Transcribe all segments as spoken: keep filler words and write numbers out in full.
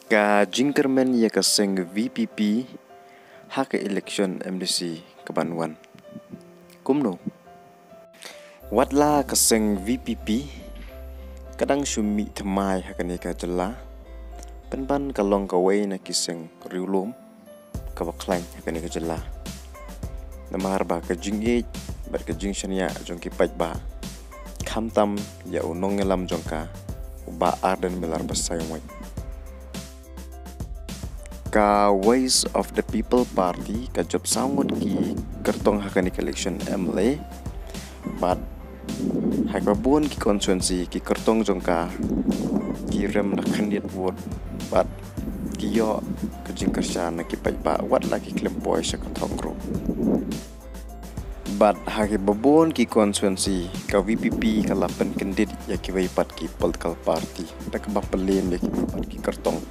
Ka jingkyrmen ïa ka seng VPP ha ka election MDC kaban wan. Kumno? Wat la ka seng VPP ka dang shu mih thymmai ha kane ka jylla, pynban ka long kawei na ki seng riewlum kaba khlaiñ ha kane ka jylla. Namar ba ka jingïeit bad ka jingshaniah jong ki paidbah, khamtam ïa u nongïalam jong ka, u Bah Ardent Miller Basaiawmoit. Ka Voice of the People Party ka jop saw ngut ki kyrtong ha kane ka election MLA. Bad ha kaba bun ki constituency ki kyrtong jong ka ki rem da khyndiat vote, bad ki ïoh ka jingkyrshan na ki paidbah wat la ki khlem poi sha ka thong ruh. Bad ha kaba bun ki constituency ka VPP ka la pynkyndit ïa kiwei pat ki political party da kaba pynlem ïa kiwei pat ki kyrtong.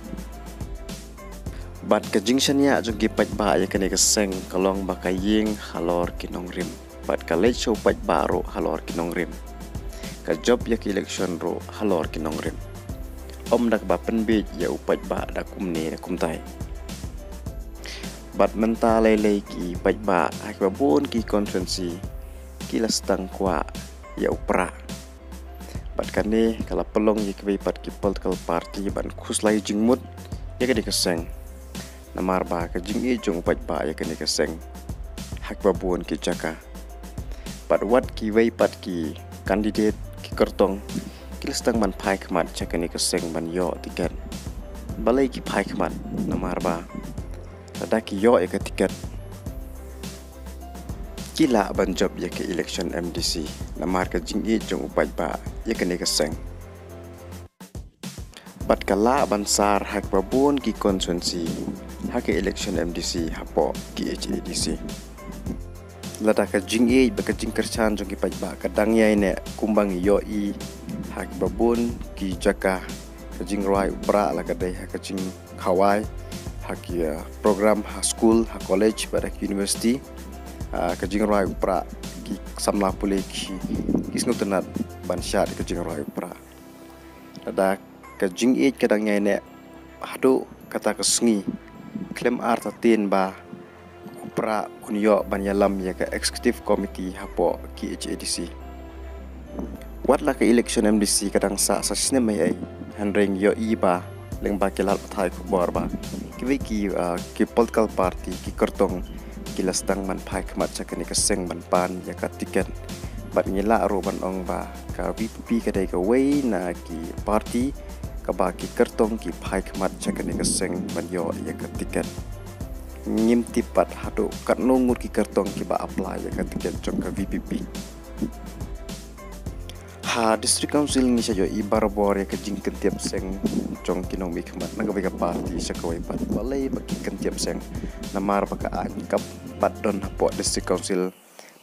Bad ka jingshaniah jong ki paidbah ïa kane ka seng ka long ba ka ïeng halor ki nongrim, bad ka leit sha u paidbah ruh halor ki nongrim, ka jop ïa ka election ruh halor ki nongrim. Ym da kaba pynbiej ïa u paidbah da kumne da kumtai. Bad mynta lei lei ki paidbah ha kaba bun ki constituency ki la sdang kwah ïa u prah. Bad kane ka la pynlong ïa kiwei pat ki political party ban khuslai jingmut ïa kane ka seng. Namar ba ka jingïeit jong u paidbah ïa kane ka seng ha kaba bun ki jaka. Bad wat kiwei pat ki candidate ki kyrtong ki la sdang ban phai khmat sha kane ka seng ban ïoh tiket. Balei ki phai khmat? Namar ba lada ki ïoh ïa ka tiket ki lah ban jop ïa ka election MDC namar ka jingïeit jong u paidbah ïa kane ka seng. Bad ka lah ban sar ha kaba bun ki constituency ha ka election MDC hapoh KHADC. Lada ka jingïeit bad ka jingkyrshan jong ki paidbah ka dang ïaineh kumba ngi ïohi ha kaba bun ki jaka, ka jingrwai u prah la ka dei ha ka jingkhawai, ha ki, uh, program ha school, ha college bad ha ki university. Uh, ka jingrwai u prah, ki samla pule ki, ki sngewtynnad ban shad ka jingrwai u prah. Lada ka jingïeit ka dang ïaineh haduh kata ka sngi, khlem artatien ba u prah un ïoh ban ïalam ïa ka executive committee hapoh KHADC. Wat la ka election MDC ka dang sah sa snem ei ei, hynrei ngi ïohi ba lyngba ki lad pathai khubor ba kiwei ki, uh, ki political party ki kyrtong ki la sdang ban phai khmat sha kane ka seng ban pan ïa ka tiket. Bad ngi lah ruh ban ong ba ka VPP ka dei kawei na ki party kaba ki kyrtong ki phai khmat sha kane ka seng ban ïoh ïa ka tiket. Ngim tip pat haduh katno ngut ki kyrtong kiba apply ïa ka tiket jong ka VPP. Ha District Council ngi sa ïohi barabor ïa ka jingkynthiap seng jong ki nongmihkhmat na kawei ka party sha kawei pat. Balei ba ki kynthiap seng? Namar ba ka aiñ kam pat don hapoh District Council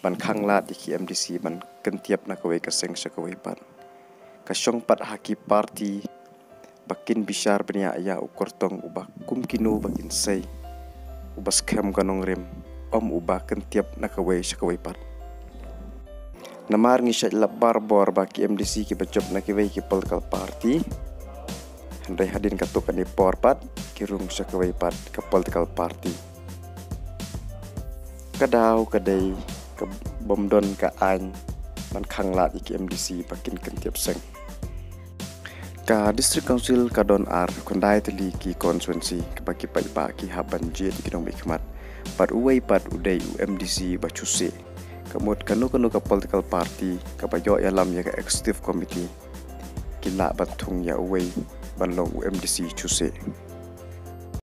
ban khanglad ïa ki MDC ban kynthiap na kawei ka seng sha kawei pat. Ka shong pat ha ki party ba kin bishar bniah ïa u kyrtong uba kum kino ba kin sei, uba skhem ka nongrim, ym uba kynthiap na kawei sha kawei pat. Namar ngi shait lap barabor ba ki MDC kiba jop na kiwei ki political party, hynrei hadien katto katne por pat ki rung sha kawei pat ka political party. Ka daw ka dei ka bym don ka aiñ ban khanglad ïa ki MDC ba kin kynthiap seng. Ka District Council ka don ar khyndai tylli ki constituency kaba ki paidbah ki hap ban jied ïa ki nongmihkhmat. Bad uwei pat u dei u MDC ba shu seh. Ka mut kano kano ka political party kaba ïoh ïalam ïa ka executive committee ki lah ban thung ïa uwei ban long u MDC shu seh.